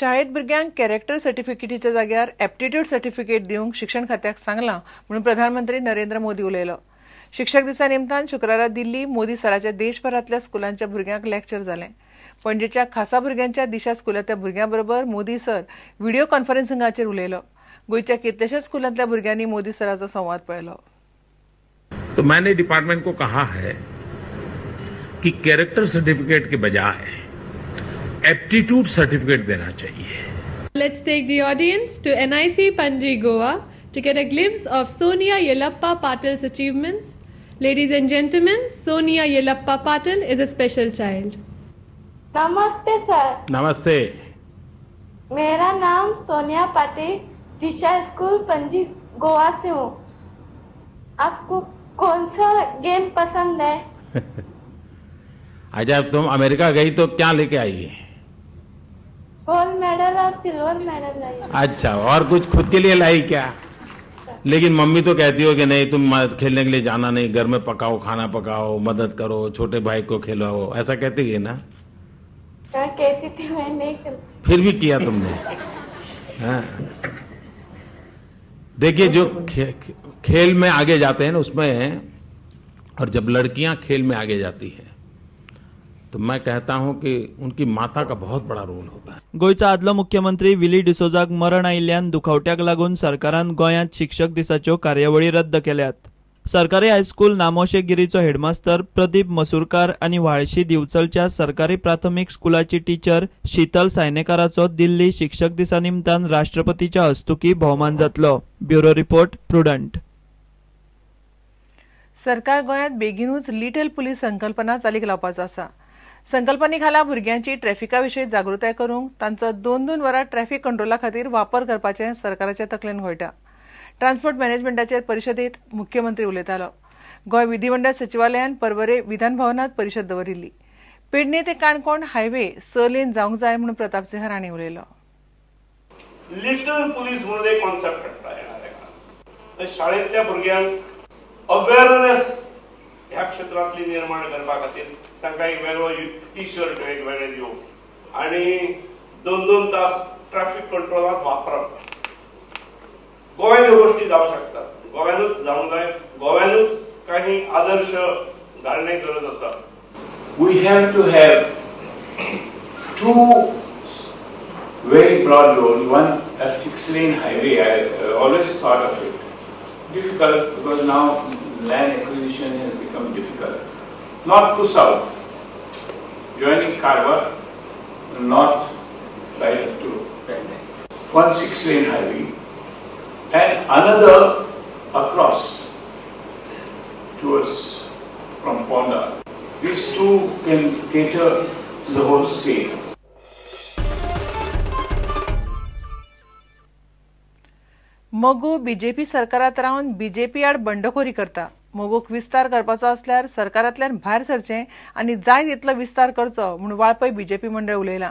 शाळेत भुरग्यांक कॅरेक्टर सर्टिफिकेटीच्या जाग्यार एप्टिट्यूड सर्टिफिकेट दिवंक शिक्षण खात्याक सांगलां म्हणून प्रधानमंत्री नरेंद्र मोदी उलयलो. शिक्षक दिसा निमतान शुक्रारा दिल्ली मोदी सराच्या देशभरांतल्या स्कुलांच्या भुरग्यांक लेक्चर जालें. पणजेच्या खासा भुरग्यांच्या दिशा स्कुलांतल्या भुरग्यां बरोबर मोदी सर व्हिडिओ कॉन्फरन्सिंगाचेर उलयलो. गोंयच्या कितल्याशाच स्कुलांतल्या भुरग्यांनी मोदी सराचो संवाद पळयलो. तो मैंने डिपार्टमेंट को कहा है कि कैरेक्टर सर्टिफिकेट के बजाय एप्टीट्यूड सर्टिफिकेट देना चाहिए. Let's take the audience to NIC Panaji, Goa to get a glimpse of Sonia Yelappa Patil's achievements. Ladies and gentlemen, Sonia Yelappa Patil is a special child. नमस्ते sir. नमस्ते. मेरा नाम सोनिया पाटिल, दिशा school Panaji Goa से हूँ. आपको कौन सा गेम पसंद है? अच्छा, तुम अमेरिका गई तो क्या लेके आई? गोल्ड मेडल और सिल्वर मेडल लाई. अच्छा, और कुछ खुद के लिए लाई क्या? लेकिन मम्मी तो कहती हो कि नहीं, तुम खेलने के लिए जाना नहीं, घर में पकाओ, खाना पकाओ, मदद करो, छोटे भाई को खिलाओ, ऐसा कहती है ना? क्या कहती थी, मैं नहीं करती. फिर भी किया तुमने. हाँ। देखिए, जो खेल में आगे जाते हैं ना उसमें, और जब लड़कियां खेल में आगे जाती है तो मैं कहता हूं कि उनकी माता का बहुत बड़ा रोल होता है. गोंयचो आदलो मुख्यमंत्री विली डिसोजाक मरण आयिल्ल्यान दुखावट्याक लागून सरकारान गोंयांत शिक्षक दिसाच्यो कार्यावळी रद्द केल्यात. सरकारी हायस्कूल नामोशे गिरीचो हेडमास्तर प्रदीप मसूरकार आनी व्हाळशी दिवचलच्या सरकारी प्राथमीक स्कुलाची टीचर शीतल सायनेकाराचो दिल्ली शिक्षक दिसा निमतान राष्ट्रपतीच्या हस्तुकी भोवमान जातलो. Bureau report, Prudent. सरकार गोंयांत बेगीनूच लिटल पुलीस संकल्पना चालीक लावपाचो आसा. संकल्पने खाला भुरग्यांची ट्रॅफिका विशीं जागृताय करूंक तांचो 2-2 वरां ट्रॅफिक कंट्रोला खातीर वापर करपाचें सरकाराच्या तकलेन घोळटा. ट्रान्सपोर्ट मॅनेजमेंटाचेर परिशदेंत मुख्यमंत्री उलयतालो. गोंय विधिमंडळ सचिवालयान परवरे विधानभवनात परिशद दवरिल्ली. पेडणे ते काणकोण हायवे 6 लेन जावंक जाय म्हणून प्रताप सिंह राणे उलयलो. लिटल पुलीस म्हणून एक कॉन्सेप्ट हाडटा येणार शाळेंतल्या भुरग्यांक अवेअरनेस ह्या क्षेत्रांतली निर्माण करपा खातीर तांकां एक वेगळो टी शर्ट वेगवेगळे दिवप आनी 2-2 तास ट्रॅफिक कंट्रोलात वापरप. गोव्यान ह्यो गोष्टी जावंक शकतात, गोव्यानूच जावंक जाय, गोव्यानूच काही आदर्श घालणे गरज आसा. We have to have two very broad roads, one a 6-lane highway. I always thought of it. Difficult because now land acquisition has become difficult. North to south, joining Karwar, north right up to Pendem. One 6-lane highway and another across towards from Ponda. These two can cater to the whole state. मगो BJP सरकारात रावन BJP आड बंडखोरी करता. मगोक विस्तार करपाचो असल्यार सरकारांतल्यान भायर सरचें आनी जाय तितलो विस्तार करचो म्हूण वाळपय बीजेपी मंडळ उलयलां.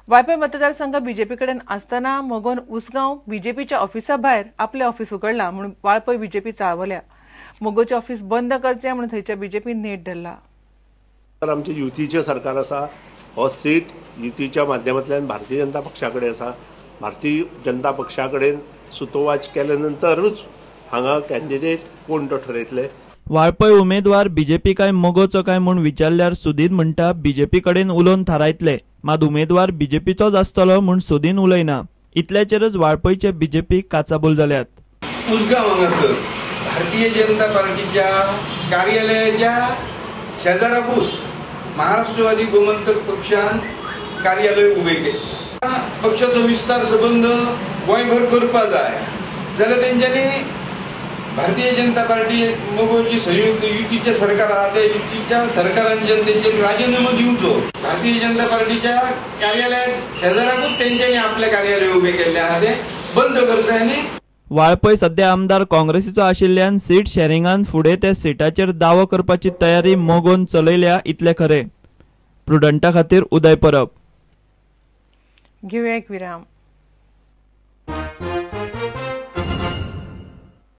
वाळपय मतदारसंघ बीजेपी कडेन आसतना मगोन उसगांव बीजेपीच्या ऑफिसा भायर आपलें ऑफिस उगडलां म्हूण वाळपय बीजेपी चाळवल्या. मगोचें ऑफिस बंद करचें म्हूण थंयच्या बीजेपीन नेट धरला. आमचें युतीचें सरकार आसा, हो सीट युतीच्या माध्यमांतल्यान भारतीय जनता पक्षा कडेन आसा. भारतीय जनता पक्षा कडेन सुतोवाच केले नंतरूच हांगा कॅन्डिडेट कोण तो ठरयतले. वाळपय उमेदवार बीजेपी काय मगोचो काय म्हूण विचारल्यार सुदीन म्हणटा बीजेपी कडेन उलोवन थारायतले, मात उमेदवार बीजेपीचोच आसतलो म्हूण सुदीन उलयना. इतल्याचेरच वाळपयचे बीजेपी काचाबूल जाल्यात. उसगांव हांगासर भारतीय जनता पार्टीच्या कार्यालयाच्या शेजाराकूच महाराष्ट्रवादी गोमंतक पक्षान कार्यालय उबें केलें. पक्षाचो विस्तार सबंद गोंयभर करपा जाय जाल्यार तेंच्यांनी भारतीय जनता पार्टी मगोची संयुक्त युतीचें सरकार आहा त्या युतीच्या सरकारान तेंच्यांनी राजिनामो दिवचो. भारतीय जनता पार्टीच्या कार्यालया शेजाराकूच तेंच्यांनी आपलें कार्यालय उबें केल्लें आहा तें बंद करचें. आनी वाळपय सध्या आमदार काँग्रेसीचो आशिल्ल्यान सीट शेरिंगान फुडें त्या सिटाचेर दावो करपाची तयारी मगोन चलयल्या इतलें खरें. प्रुडंटा खातीर उदय परब. घेवया एक विराम.